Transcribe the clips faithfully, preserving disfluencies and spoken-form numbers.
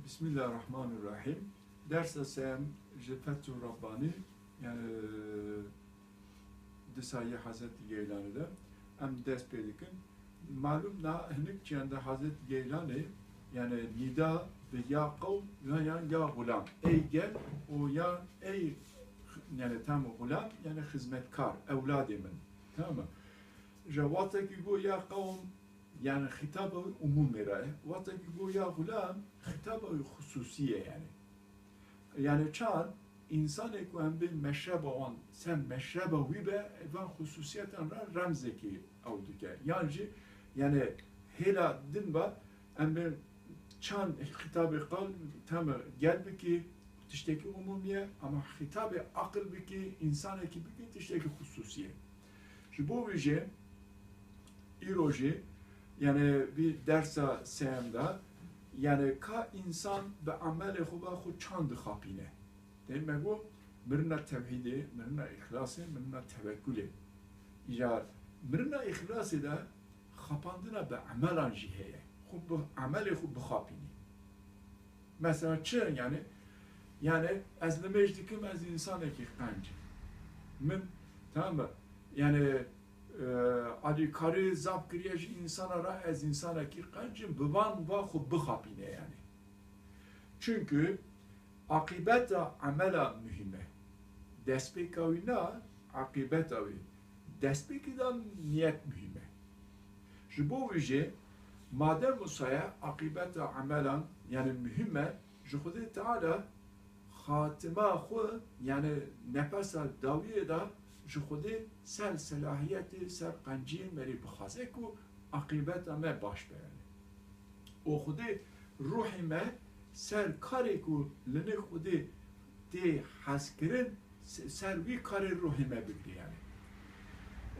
Bismillahirrahmanirrahim. Dersa seyem ji Fethû Rabbani, yani disa yê Hazretî Geylanî de em dest pê dikin. Malum na hinik çiyende Hazretî Geylanî, yani nîda bi ya qewm ya, ya, ya xulam. Ey gel û ya ey, yani tam xulam, yani xizmetkar, ewladê min. Tamam mı? Ji wextekî got ya qewm, yani xîtaba wî umûmê re ye. Wextekî got ya xulam, xîtaba wî xusûsî ye yani. Yani çand, însanê ku em bê meşreba wan, ser meşreba wî be, van xusûsiyetan re remzekî ew dike. Yan jî, yani hêla din be, em bê çand xîtabê qal, tamam, gel bikî, tiştekî umûmî ye, ama xîtabê aqil bikî, însanekî bikî, tiştekî xusûsî ye. Ji bo vî jî, îro jî, yani vî dersa seyem de, yani ka însan bi emelê xwe ve xwe çand dixapîne. Dê me got, mirina tewhîdê, mirina îxlasê, mirina tewekulê. Îcar mirina îxlasê de xapandina bi emelan jî heye. Xwe bi emelê xwe bixapînî. Mesela çi yani? Yani ez nimêj dikim, ez însanekî qenc im. Min, tamam mı? Yani, e, alîkarî zaf kiriye ji însana re, ez însanekî qenc im, bi van va xwe bixapîne yani. Çünkü aqîbeta emela muhîm e. Destpêka wî na, aqîbeta wî. Destpêkê de niyet muhîm e. Ji bo vî jê, madem wisa ye, aqîbeta emelan, yani muhîm e, ji Xwedê Teala xatima xwe, yani nefesa dawiyê de ji Xwedê ser selahiyetê, ser qenciyê me rê bixwaze ku aqîbeta me baş be yani. Û Xwedê ruhê me ser karê ku li nêv Xwedê tê hezkirin, se-, ser wî karê ruhê me bigire yani.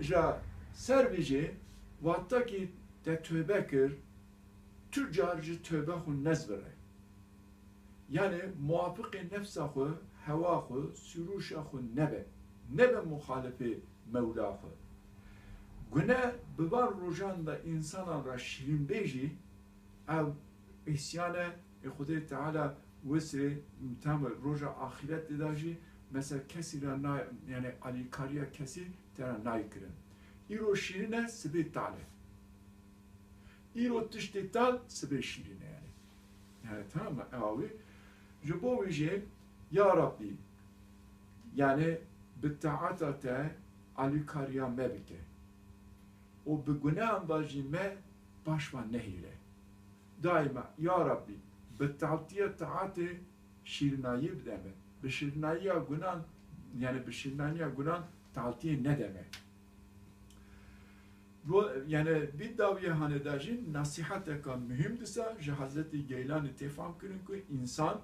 Ja ser vê jê, wextekî te tövbe kir, tu car ji tövbe xwe nezvire. Yani muwafiqê nefsa xwe, hewa xwe, sürûşa xwe nebe. Nebe muxalifê Mewla xwe. Gune bi van rojan de însanan re şîrîn bê jî, ev îsyan e, ê Xwedê Teala wesirê tam roja axîretê de jî, mesela kesî re na-, yani alîkariya kesî te re nayê kirin. Îro şîrîn e, sibê tal e. Îro tiştê tal, sibê şîrîn e yani. Yani tamam mı? Ew wî. Ji bo wî jî, ya Rabbî, yani bi taata te alîkariya me bike. Û bi gunehan ve jî me baş ve nehêle. Daîma, ya Rabbî, bi tatiya taatê şîrinayî bide me. Bi şîrinayiya gunan, yani bi şîrinaniya gunan taltiyê nede me. Bu, yani bir dawiye hanê de jî nasihateka muhîm disa ji Hazretî Geylanî tê fam kirin ku însan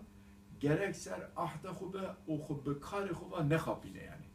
gerek ser ahda xwe be û xwe bi karê xwe ve nexapîne yani.